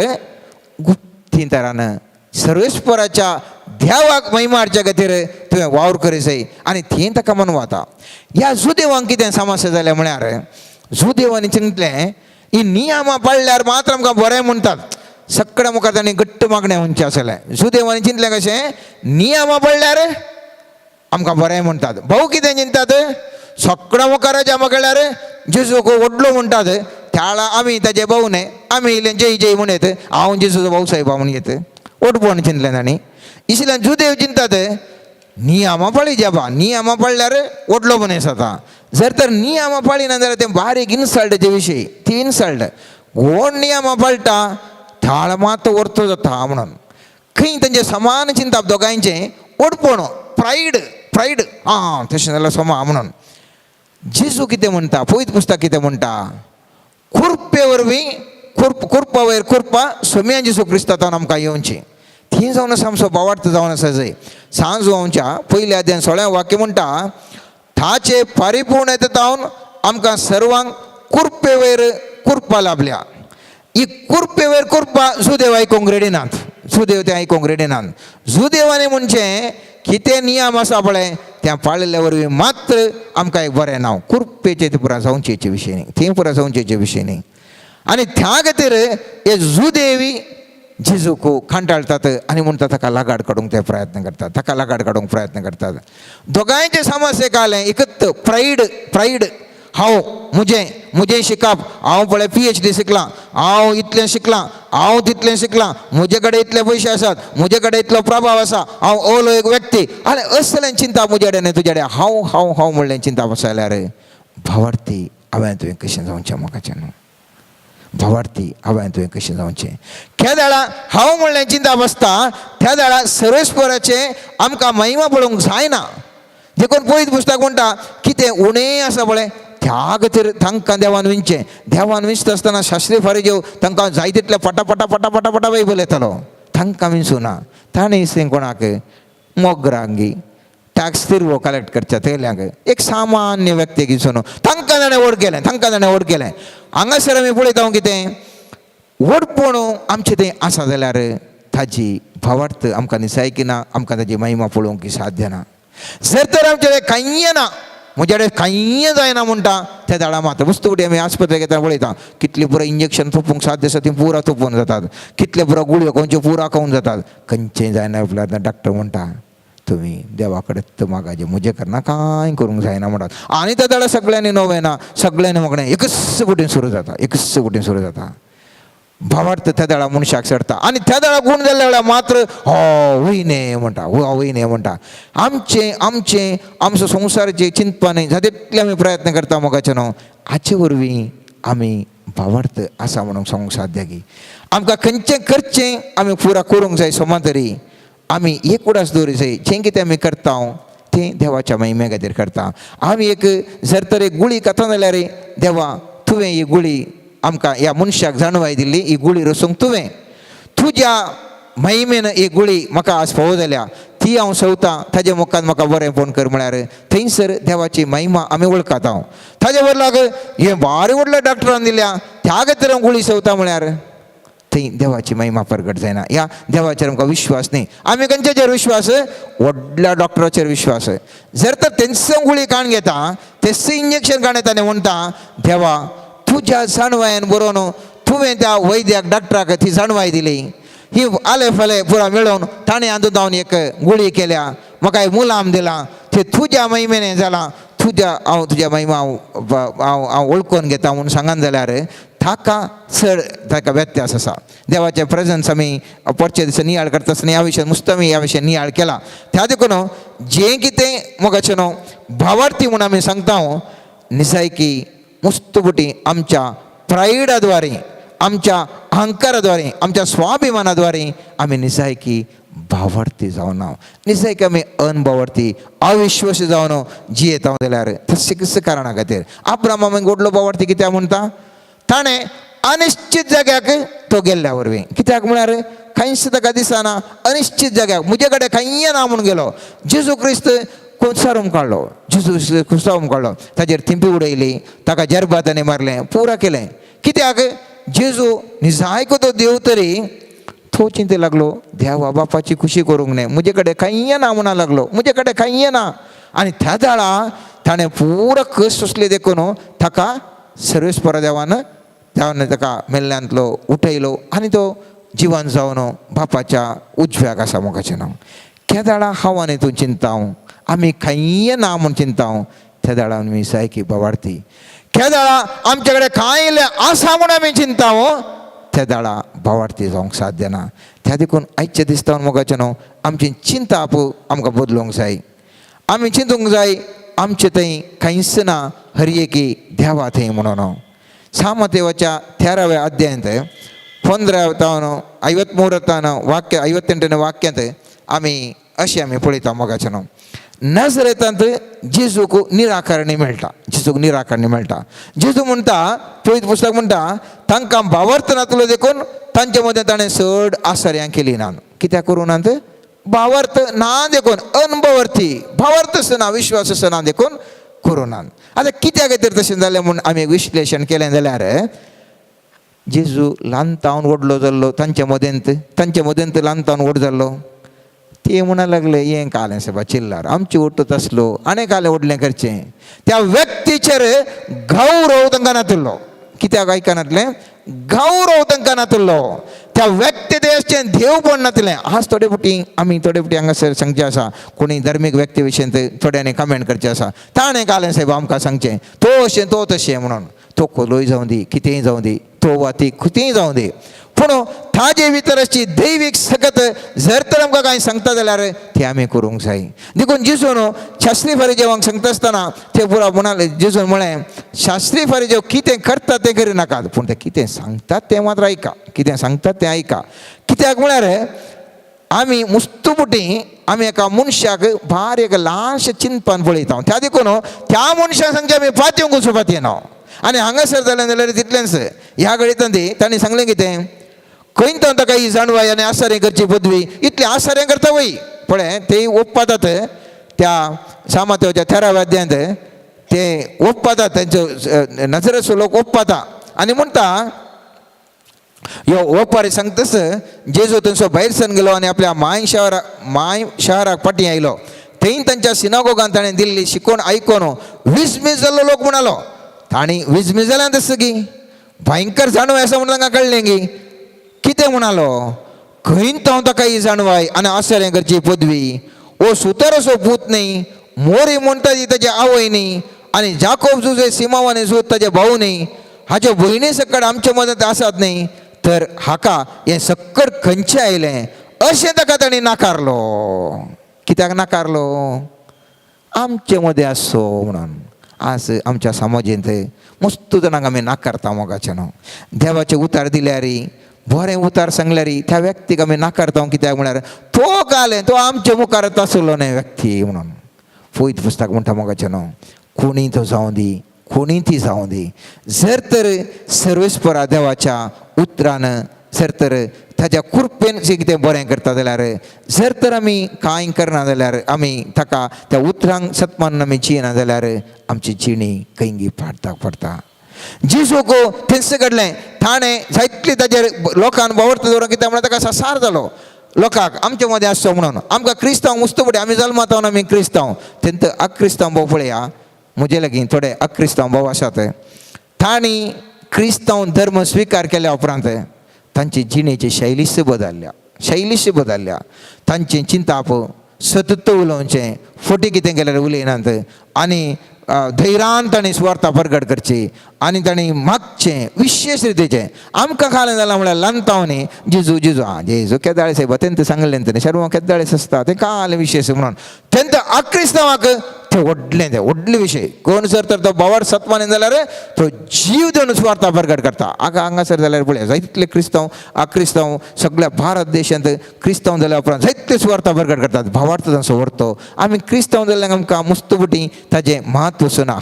A: गुप्ती तरान सर्वेस्पराच्या देवाक महिमा हाडच्या खातीर तुवें वावर करी जाय आनी थंय ताका मनवाता. ह्या जुदेवांक कितें समस्या जाल्या म्हळ्यार जुदेवांनी चिंतलें ही नियमां पाळल्यार मात्र आमकां बरें म्हणटात, सगळ्या मुखार तांणी घट्ट मागणें म्हणचें आसलें. जुदेवांनी चिंतलें कशें, नियमां पडल्यार आमकां बरें म्हणटात. भाऊ कितें चिंतात, सगळ्या मुखार जमा केल्यार जेजूक व्हडलो म्हणटात, त्याळा आमी ताजे भाऊ न्ही, आमी इल्लें जय जय म्हण येत, हांव जेजूचो भाऊ साहेबा म्हूण येत, व्हडपण चिंतलें तांणी. इसल्यान जुदेव चिंतात नियमां पाळी जेबा, नियमां पाळल्यार व्हडलो मनीस जाता. जर तर नियमां पाळिना जाल्यार तें बारीक इन्सल्टाचे विशय, ती इन्सल्ट. कोण नियमां पाळटा थाळ मात वर्तो जाता म्हणून खंय तेंचें समान चिंतप दोगांयचें व्हडपण, प्रायड, प्रायड आं तशें जाल्यार समा म्हणून. जेजू कितें म्हणटा, पवित्र पुस्तक कितें म्हणटा, कुर्पे वरवीं कुर्पा वयर कुर्पा सोम्या जेजू क्रिस्तान आमकां येवची. ती जावन आसा आमचो भावार्थ जावन आसा जय सांजू आमच्या पयल्या अध्यान 16 वाक्य म्हणटा, ताचे परिपूर्ण येता जावन आमकां सर्वांक कुर्पे वयर कुर्पा लाभल्या. ही कुरपेवर कुरपा जुदेव आयकूंक रेडी नात, जुदेव ते आयकूंक रेडी नात. जुदेवांनी म्हणचें कितें नियम आसा पळय त्या पाळिल्ल्या वरवीं मात्र आमकां एक बरें नांव. कुरपेचें तें पुरा जावचेचे विशय न्ही, तें पुरा जावचेचे विशय न्ही. आनी त्या खातीर हे जुदेवी जेजूक कंटाळटात आनी म्हणटा ताका लागाड काडूंक ते प्रयत्न करतात, ताका लागाड काडूंक प्रयत्न करतात. दोगांयचे समस्या आलें एकत प्रायड, प्रायड. हांव म्हजें म्हजें शिकप, हांव पळय PhD शिकलां, हांव इतलें शिकलां, हांव तितलें शिकलां, म्हजे कडेन इतले पयशे आसात, म्हजे कडेन इतलो प्रभाव आसा, हांव ओलो एक व्यक्ती. आनी असलें चिंता म्हजे कडेन तुजे कडेन हांव हांव हांव म्हणलें चिंता बसल्यार भावार्थी हांवें तुवें कशें जावचें म्हाकाचें न्हू, भावार्थी हांवें तुवें कशें जावचें. त्या वेळा हांव म्हणलें चिंता बसता त्या वेळा सर्वेस्पराचें आमकां महिमा पळोवंक जायना. देखून पयत पुस्तक म्हणटा कितें उणें आसा पळय त्या खातीर तांकां देवान विंचें. देवान विंचता आसतना शास्त्री फारीजेव तांकां जाय तितलें पटा पटा पटा पटा पटा बायबल येतालो, तांकां विंचूं ना. ताणें इसलें कोणाक मोगरांगी टॅक्स तिरवो कलेक्ट करच्या तेल्यांक एक सामान्य व्यक्तीक विंचून तांकां ताणें व्हड केलें, तांकां ताणें व्हड केलें. हांगासर आमी पळयता कितें व्हडपण आमचें तें आसा जाल्यार ताजी भावार्थ आमकां निसायकी ना, आमकां ताजी महिमा पळोवंक साध्य ना. जर तर आमचे कांय ना, म्हजे कडेन कांय जायना म्हणटा त्या दाडा मात्र वस्तू फुडें आमी आस्पत्रेक येता पळयता कितली पुरो इंजेक्शन थोपूंक साध्य आसा ती पुरा थोपून जातात, कितले पुरो गुळयो खंयच्यो पुरा खावन जातात, खंयचें जायना म्हटल्यार डॉक्टर म्हणटा तुमी देवा कडेन मागाचें, म्हजें करना कांय करूंक जायना म्हणटात. आनी त्या दाडा सगळ्यांनी नवें ना, सगळ्यांनी मागणें एकच कुटीन सुरू जाता, एकच कुटीन सुरू जाता. भावार्थ त्या वेळा मनशाक चडटा आनी त्या वेळा गूण जाल्ल्या वेळार मात्र हो वयने म्हणटा, हो वयने म्हणटा. आमचें आमचें आमचो संवसाराचें चिंतपान जाता तितले आमी प्रयत्न करता मोगाचें न्हू, हाचे वरवीं आमी भावार्थ आसा म्हणून सांगूंक साध्य की आमकां खंयचें करचें आमी पुरा करूंक जाय. सोमा तरी आमी एक उडास दवरूंक जाय, जें कितें आमी करता तें देवाच्या महिमे खातीर करता. आमी एक जर तर एक गुळी खाता जाल्यार देवा तुवें ही गुळी आमकां ह्या मनशाक जाणवाय दिल्ली, ही गुळी रसूंक तुवें तुज्या महिमेन ही गुळी म्हाका आज फावो जाल्या, ती हांव सवतां, ताजे मुखार म्हाका बरें फोन कर म्हळ्यार थंयसर देवाची महिमा आमी वळखता. ताजे बदलाक हें भारी व्हडल्या डॉक्टरान दिल्या त्या खातीर हांव गुळी सवता म्हळ्यार थंय देवाची महिमा प्रगट जायना. ह्या देवाचेर आमकां विश्वास न्ही. आमी खंयचेर विश्वास? व्हडल्या डॉक्टराचेर विश्वास. जर तर तेंचो गुळी काण घेता, तेंच इंजेक्शन काण येता आनी म्हणटा देवा तुज्या जाणवायेन बरोवन तुवें त्या वैद्याक डॉक्टराक ती जाणवाय दिली, ही आले फाले पुरा मेळोवन ताणें हातूंत जावन एक गुळी केल्या, म्हाका एक मुलाम दिला, ते तुज्या महिमेन जालां, तुज्या हांव तुज्या महिमा हांव हांव हांव वळखून घेता म्हूण सांगन जाल्यार ताका चड ताका व्यत्यास आसा. देवाचें प्रेजन्स आमी परचे दिसा नियाळ करता आसतना ह्या विशयान मुस्त आमी ह्या विशयान नियाळ केला. त्या देखून जें कितें मोगाचें न्हू भावार्थी म्हूण आमी सांगता निसायकी मुस्तुबुटी आमच्या प्रायडाद्वारे, आमच्या अहंकाराद्वारे, आमच्या स्वाभिमानाद्वारे आमी निसायकी भावार्थी जावना, निसायकी आमी अनभावार्थी अविश्वासी जावन जियेता जाल्यार तशें कशें कारणा खातीर अब्रामा मागीर व्हडलो भावार्थी कित्याक म्हणटा? ताणें अनिश्चित जाग्याक तो गेल्ल्या वरवीं, कित्याक म्हळ्यार कांयच ताका दिसना, अनिश्चित जाग्याक म्हजे कडेन कांय ना म्हूण गेलो. जेजू क्रिस्त कोसारून काडलो, जेजू क्रिस्तावून काडलो, ताजेर थिंपी उडयली, ताका जरबातांनी मारलें, पुरा केलें. कित्याक? जेजू निजायको तो देव तरी तो चिंते लागलो देवा बापाची खुशी करूंक न्हय, म्हजे कडेन कांय ना म्हणा लागलो, म्हजे कडेन कांय ना. आनी त्या वेळा ताणें पुरा कस सोंसले देखून ताका सर्वेस्परा देवान देवान ताका मेल्ल्यांतलो उठयलो आनी तो जिवन जावन बापाच्या उजव्याक आसा मोगाचें नांव. केदाळा हांव आनी तूं चिंता, आमी कांय ना म्हूण चिंता, त्या वेळार आमी सारकी भावार्थी. केदाळा आमचे कडेन कांय इल्लें आसा म्हूण आमी चिंता, त्या वेळा भावार्थी जावंक साध्य ना. त्या देखून आयच्या दिसता मोगाचें न्हू आमची चिंता आमकां बदलूंक जाय. आमी चिंतूंक जाय आमचें थंय कांयच ना, हर एकी देवा थंय म्हणून. सामतेवाच्या 13व्या अध्यायांत 15 तावन 53 तावन वाक्य 58ನೇ वाक्यांत आमी अशें आमी पळयता मोगाचें न्हू. नजरेतांत जेजूक निराकरणी मेळटा, जेजूक निराकरणी मेळटा. जेजू म्हणटा, पवित्र पुस्तक म्हणटा, तांकां भावार्थ नातलो देखून तांचे मदें ताणें चड आसर्यां केली ना. कित्याक करूं नात? भावार्थ ना देखून, अनभावार्थी, भावार्थ आसना, विश्वास आसना देखून करूं नात. आतां कित्याक खातीर तशें जालें म्हूण आमी विश्लेशण केलें जाल्यार जेजू ल्हान तावन व्हडलो जाल्लो तांच्या मदेंत, तांच्या मदेंत ल्हान तावन व्हड जाल्लो. ते म्हणा लागले हें कालें सायबा चिल्लार आमची ओटत आसलो आनी कालें व्हडलें करचें. त्या व्यक्तीचेर गौरव तांकां नातिल्लो. कित्याक आयकनातलें? गौरव तांकां नातिल्लो. त्या व्यक्ती देशचें देवपण नातिल्लें. आज थोडे फावटी आमी थोडे फावटी हांगासर सांगचें आसा, कोणी धर्मीक व्यक्ती विशयन थोड्यांनी कमेंट करचें आसा, ताणें कालें सायबा आमकां सांगचें तो अशें तो तशें म्हणून. तो कोलोय जावं दी, कितेंय जावं दी, तो वा ती कितेंय जावं दी, पूण ताजे भितर अशी दैवीक सकत जर तर आमकां कांय सांगता जाल्यार तें आमी करूंक जाय. देखून जेजून शास्त्री फारिजेवांक सांगता आसतना ते पुरा म्हणाले, जेजून म्हळें शास्त्री फारिजेव कितें करता तें करिनाकात, पूण ते कितें सांगतात तें मात्र आयका, कितें सांगतात तें आयका. कित्याक म्हळ्यार आमी मुस्तुपुटी आमी एका मनशाक भार एक ल्हानशें चिंतपान पळयता, त्या देखून त्या मनशाक सांगचें आमी पातयेवंक वचपाक येना. आनी हांगासर जालें जाल्यार तितलेंच. ह्या घडीत तांणी सांगलें कितें, खंय तो ताका ही जाणवाय आनी आसारें करची पदवी, इतलें आसारें करता वय. पळय ते ओप्पातात त्या सामात्याच्या 13व्या अध्यायांत ते ओप्पातात, तेंचो नजरेचो लोक ओप्पाता आनी म्हणटा यो ओपारी सांगतस जेजू थंयसो भायर सरून गेलो आनी आपल्या माय शहराक फाटीं आयलो. थंय तांच्या सिनागोगान ताणें दिल्ली शिकवण आयकून विस्मीत जाल्लो लोक म्हणालो. तांणी विस्मीत जाल्यान तसो की भयंकर जाणवाय आसा म्हणून तांकां कळ्ळें की कितें म्हणालो, खंय हांव ताका ही जाणवाय आनी आसरें करची पदवी, ओ सुतार असो पूत न्ही, मोरी म्हणटा ती ताची आवय न्ही, आनी जाकोब जुजे सिमाव आनी सूत ताजे भाऊ न्ही, हाच्यो भयणी सकट आमचे मदत आसात न्ही, तर हाका हें सक्कड खंयचें आयलें अशें ताका तांणी नाकारलो. कित्याक नाकारलो? आमचे मदें आसचो म्हणून. आज आमच्या समाजेंत मस्त जाणांक आमी नाकारता मोगाचें न्हू. देवाचें उतार दिल्यार, बरें उतार सांगल्यार त्या व्यक्तीक आमी नाकारता. कित्याक म्हळ्यार तो घालें तो आमचे मुखार आसलो न्हय व्यक्ती म्हणून. पयत पुस्तक म्हणटा मोगाचें न्हू, कोणी तो जावं दी, कोणी ती जावं दी, जर तर सर्वेस्परा देवाच्या उतरान जर तर ताच्या कृपेन जें कितें बरें करता जाल्यार, जर तर आमी कांय करना जाल्यार, आमी ताका त्या उतरांक सत्मान आमी जियेना जाल्यार आमची जिणी खंयगी पाडताक पडटा. जेजूक थंयस घडलें, ताणें जायतले ताजेर लोकांक बोवार्थ दवरून कित्याक म्हळ्यार ताका संवसार जालो लोकांक आमचे मदें आसचो म्हणून. आमकां क्रिस्तांव मुस्त फुडें आमी जल्मात आमी क्रिस्तांव, तेंत अक्रिस्तांव भाव पळया, म्हजे लागीं थोडे अक्रिस्तांव भाव आसात, तांणी क्रिस्तांव धर्म स्विकार केल्या उपरांत तांची जिणेची शैलीच बदलल्या, शैलीच बदलल्या. तांचें चिंताप सतत उलोवचें, फटी कितें केल्यार उलयनात आनी धैर्यान तांणी सुवार्था परगट करची आनी तांणी मागचें विशेश रितीचें. आमकां खालें जालां म्हळ्यार ल्हानताव न्ही, जेजू जेजू आं जेजू केदाळे सायबा तेंत सांगलें तेणें शर्मा केदाळे आसता तें कालें विशेश म्हणून तेंत अक्रिस्तांवाक तें व्हडलें, तें व्हडलें विशय. कोण जर तर तो बोवाळ सत्मानी जाल्यार तो जीव दिवन सुवार्था परगट करता. आगा हांगासर जाल्यार पळय जायतले क्रिस्तांव अक्रिस्तांव सगळ्या भारत देशांत क्रिस्तांव जाल्या उपरांत जायतले सुवार्था परगट करतात, भावार्थ तांचो व्हरतो. आमी क्रिस्तांव जाल्ल्याक आमकां मुस्तुबटी ताजें म्हत्व ना.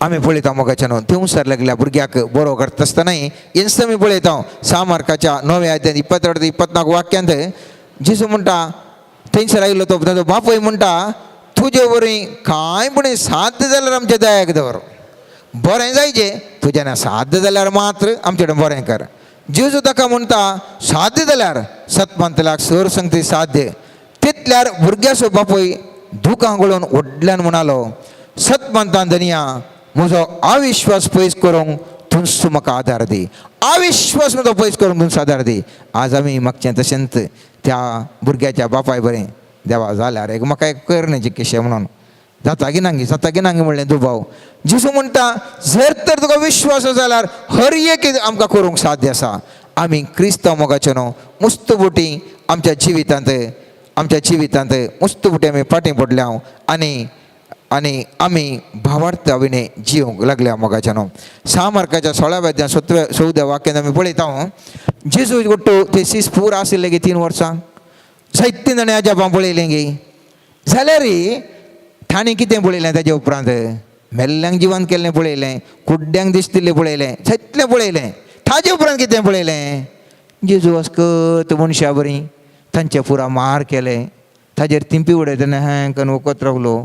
A: आमी पळयता मोगाच्या न्हू देंवसार लागल्या भुरग्याक बरो करता आसतनाय हेंच आमी पळयता. 6 मार्काच्या 9व्या अध्यायांत 22 ते 24 वाक्यांत जेजू म्हणटा, थंयसर आयिल्लो तो ताजो बापूय म्हणटा, तुजे वरवीं कांय पूण साध्य जाल्यार आमच्या दयाक दवर, बरें जायचें तुज्यान साध्य जाल्यार मात्र आमचे कडेन बरें कर. जेजू ताका म्हणटा साध्य जाल्यार सतमंतलाक सर सांगती साध्य. तितल्यार भुरग्याचो बापूय दुकां गळोवन व्हडल्यान म्हणालो, सतमंतान धनिया म्हजो अविश्वास पयस करूंक तूंच म्हाका आदार दी, अविश्वास म्हजो पयस करूंक तूंच आदार दी. आज आमी मागचें तशेंच त्या भुरग्याच्या बापाय बरें देवा जाल्यार एक म्हाका एक कर न्ही केशें म्हणून जाता की नांगी, जाता की नांगी म्हणलें दुबाव. जेजू म्हणटा जर तर तुका विश्वास जाल्यार हर एक आमकां करूंक साध्य आसा. आमी क्रिस्तांव मोगाचे न्हू मुस्त बोटी आमच्या जिवितांत, आमच्या जिवितांत मुस्त बोटी आमी फाटीं पडल्या आनी आनी आमी भावार्थ अविणे जिवंक लागल्या मोगाच्या न्हू. 6 मार्काच्या 16व्या अध्याय 17व्या 14व्या वाक्यान आमी पळयता, जेजू ಒಟ್ಟು ते सीस पूर आशिल्ले गे 3 वर्सां जायतीं जाणां अजापां पळयलें गे, जाल्यार ताणें कितें पळयलें ताजे उपरांत मेल्ल्यांक जिवन केल्लें पळयलें, कुड्ड्यांक दिसतिल्लें पळयलें, जायतलें पळयलें. ताजे उपरांत कितें पळयलें, जेजू अस्कत मनशा बरी तांचे पुरा मार केले, ताजेर तिंपी उडयतना हें करून वखद रावलो,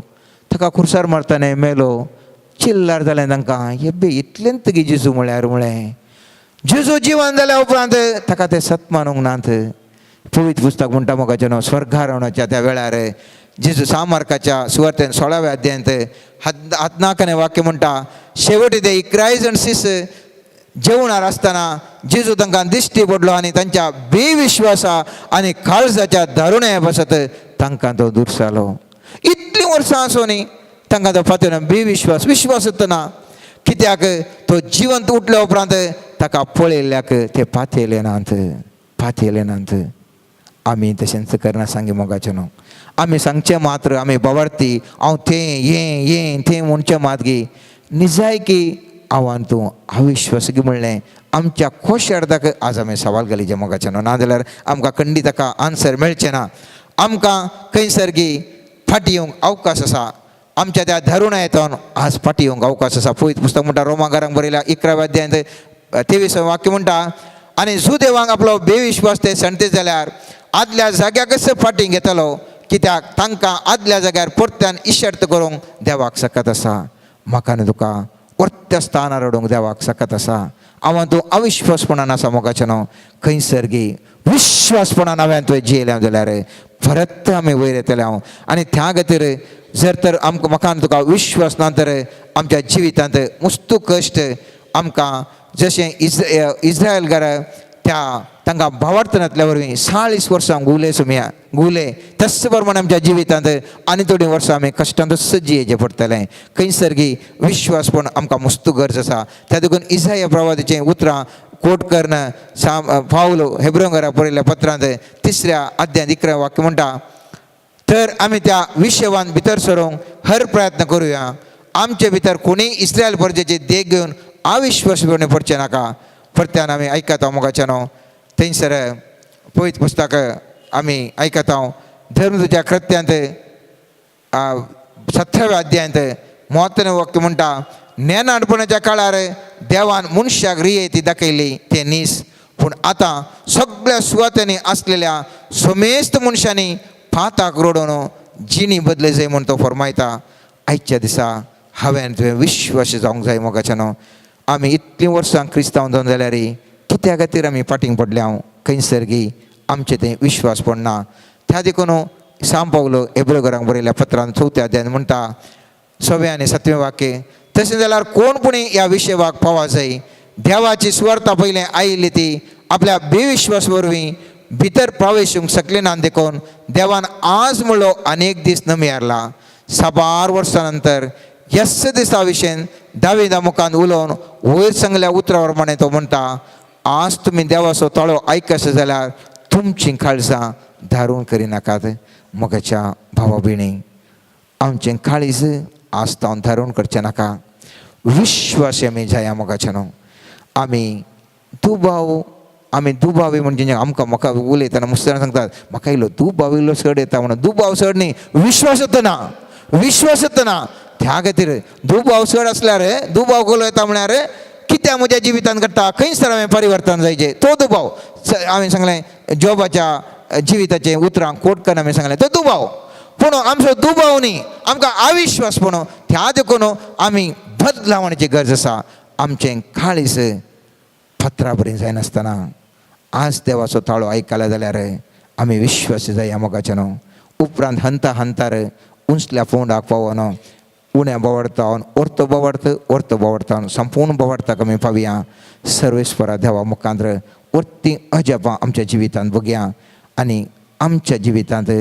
A: ताका खुर्सार मारतना मेलो, चिल्लार जालें तांकां, हेबे इतलेंच गे जेजू म्हळ्यार म्हळें. जेजू जिवन जाल्या उपरांत ताका ते सत मानूंक नात. पवित्र पुस्तक म्हणटा मोगाचें न्हू, स्वर्गारोहणाच्या त्या वेळार जेजू सामार्काच्या सुवार्तेन 16व्या अध्यायांत हातनाकाने वाक्य म्हणटा, शेवटी ते 11 जण शिस जेवणार आसतना जेजू तांकां दिश्टी पडलो आनी तांच्या बेविश्वासा आनी काळजाच्या दारुण्या पासत तांकां तो दुरसालो. इतलीं वर्सां आसूं न्ही तांकां तो फातर बेविश्वास, विश्वास ना. कित्याक तो जिवंत उठल्या उपरांत ताका पळयल्ल्याक ते पातयले नात, पातयले नात. आमी तशेंच करना सांगे मोगाचें न्हू. आमी सांगचें मात्र आमी बावार्थी, हांव तें हें हें तें म्हणचें मात गी निजायकी हांवान तूं अविश्वास म्हणलें आमच्या खोश अर्दाक आज आमी सवाल घालीचें मोगाचें न्हू. नाजाल्यार आमकां खंडीत ताका आन्सर मेळचें ना. आमकां खंयसर गी फाटीं येवंक अवकाश आसा, आमच्या त्या धरुणा येतून आज फाटीं येवंक अवकाश आसा. पवित्र पुस्तक म्हणटा रोमागारांक बरयल्या 11व्या अध्यायांत 23 वाक्य म्हणटा, आनी जुदेवांक आपलो बेविश्वास ते सणते जाल्यार आदल्या जाग्याकच फाटीं घेतलो, कित्याक तांकां आदल्या जाग्यार परत्यान इशर्त करूंक देवाक सकत आसा. म्हाका आनी तुका परत्या स्थानार हाडूंक देवाक सकत आसा. हांव तूं अविश्वासपणान आसा मोगाचें न्हू, खंयसर गी विश्वासपणान हांवें तुवें जियेलें जाल्यार परत आमी वयर येतले हांव. आनी त्या खातीर जर तर आमकां म्हाका आनी तुका विश्वास ना तर आमच्या जिवितांत मुस्तू कश्ट आमकां जशें इस्रायलकार त्या तांकां भावार्थनांतल्या वरवीं 40 वर्सां गुले सुमया गुले, तस प्रमाणे आमच्या जिवितांत आनी थोडीं वर्सां आमी कश्टांतच जियेचें पडटलें. खंयसर गी विश्वासपण आमकां मुस्तू गरज आसा. त्या देखून इसाया प्रवादाचीं उतरां कोट करून साम पावल हेब्रोंगरा बरयल्ल्या पत्रांत 3ऱ्या अध्यायांत 11 वाक्य म्हणटा, तर आमी त्या विशवान भितर सरूंक हर प्रयत्न करुया. आमचे भितर कोणीय इस्रायल प्रजेची देख घेवन अविश्वासपणे पडचें नाका. परत्यान आमी आयकता मोगाचें न्हू, थंयसर पवित्र पुस्तक आमी आयकता धर्मदूच्या कृत्यांत 17व्या अध्यायांत म्हत्वाचें वाक्य म्हणटा, ज्ञानाडपणाच्या काळार देवान मनशाक रियेती दाखयली ते नीस, पूण आतां सगळ्या सुवातांनी आसलेल्या समेस्त मनशांनी पाताक रडोवन जिणी बदले जाय म्हूण तो फरमायता. आयच्या दिसा हांवें तुवें विश्वास जावंक जाय मोगाचें न्हू. आमी इतलीं वर्सां क्रिस्तांव जावन जाल्यार कित्या खातीर आमी फाटीं पडल्या हांव खंयसर गी आमचें तें विश्वास पडना. त्या देखून साम पावलो हेब्रोघरांक बरयल्या पत्रान 4थ्या अध्यायान म्हणटा 6वें आनी 7वें वाक्य, तशें जाल्यार कोण पुणी ह्या विशयाक पावा जाय, देवाची सुवार्ता पयलें आयिल्ली ती आपल्या बेविश्वास वरवीं भितर प्रवेश येवंक शकले ना, देखून देवान आज म्हणलो अनेक दीस नमियारला. साबार वर्सां नंतर ह्याच दिसा विशयन दाविदा मुखान उलोवन वयर सांगल्या उतरा प्रमाणे तो म्हणटा, आज तुमी देवाचो ताळो आयकशे जाल्यार तुमचीं काळजां धारून करिनाकात. मोगाच्या भावा भयणी, आमचें काळीज आज तावन धारून करचें नाका. विश्वास आमी जाया मोगाचें न्हू. आमी दुबाव, आमी दुबावी म्हणजे आमकां म्हाका उलयतना मुसलमान सांगतात म्हाका इल्लो दुबाव इल्लो चड येता म्हणून. दुबाव चड न्ही, विश्वास येता ना, विश्वास येता ना. त्या खातीर दुबाव चड आसल्यार दुबाव कसलो येता म्हळ्यार कित्याक म्हज्या जिवितांत घडटा, खंयसर हांवें परिवर्तन जायचें तो दुबाव. हांवें सांगलें जोबाच्या जिविताचें उतरां कोट करून हांवें सांगलें तो दुबाव, पूण आमचो दुबाव न्ही, आमकां अविश्वास. पूण त्या देखून आमी बदलावण्याची गरज आसा. आमचें काळीज पत्रा बरी जायनासतना आज देवाचो ताळो आयकला जाल्यार आमी विश्वास जाय मोगाचें न्हू. उपरांत हंता हंतार उंचल्या फोंडाक पावोन उण्या बोवाळता orto बोवाळत orto बोवाळता संपूर्ण बोवाळताक आमी पावया. सर्वेस्परा देवा मुखांत वरती अजापां आमच्या जिवितांत बघया आनी आमच्या जिवितांत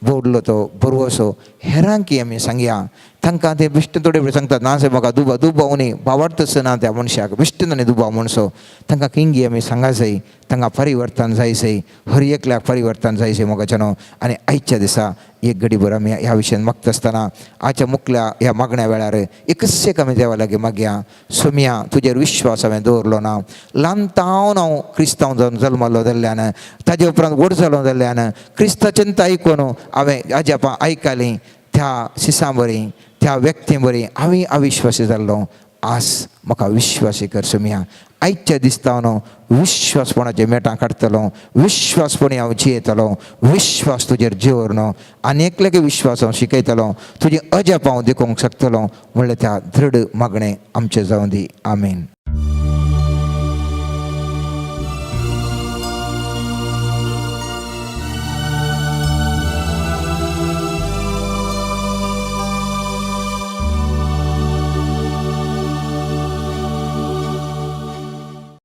A: बोडलो तो बरवसो हेरांकी आमी सांगया. तांकां ते बिश्ट थोडे वेळ सांगतात ना सायब म्हाका दुबाव दुबाव न्ही भावार्थच ना त्या मनशाक बिश्ट न्ही दुबाव म्हणसो. तांकां किंगी आमी सांगा जाय, तांकां परिवर्तन जाय जाय, हर एकल्याक परिवर्तन जाय जाय मोगाच्या न्हू. आनी आयच्या दिसा एक घडीभर आमी ह्या विशयान मागता आसतना आयच्या मुखल्या ह्या मागण्या वेळार एकच एक आमी देवा लागीं मागया, सोमया तुजेर विश्वास हांवें दवरलो ना. ल्हान तावन हांव क्रिस्तांव जावन जल्मलो जाल्ल्यान ताजे उपरांत व्हड जालो जाल्ल्यान क्रिस्ताचें आयकून हांवें अजापां आयकलीं त्या सिसां बरी त्या व्यक्तीं बरी हांवें अविश्वासी जाल्लो. आज म्हाका विश्वासी कर सोमया. आयच्या दिसता न्हू विश्वासपणाचे मेटां काडटलो, विश्वासपणी हांव जियेतलो, विश्वास तुजेर जिवर न्हू आनी एकल्याक विश्वास हांव शिकयतलो, तुजी अजाप हांव देखोवंक शकतलो म्हणल्यार त्या दृढ मागणें आमचें जावं दी. आमीन.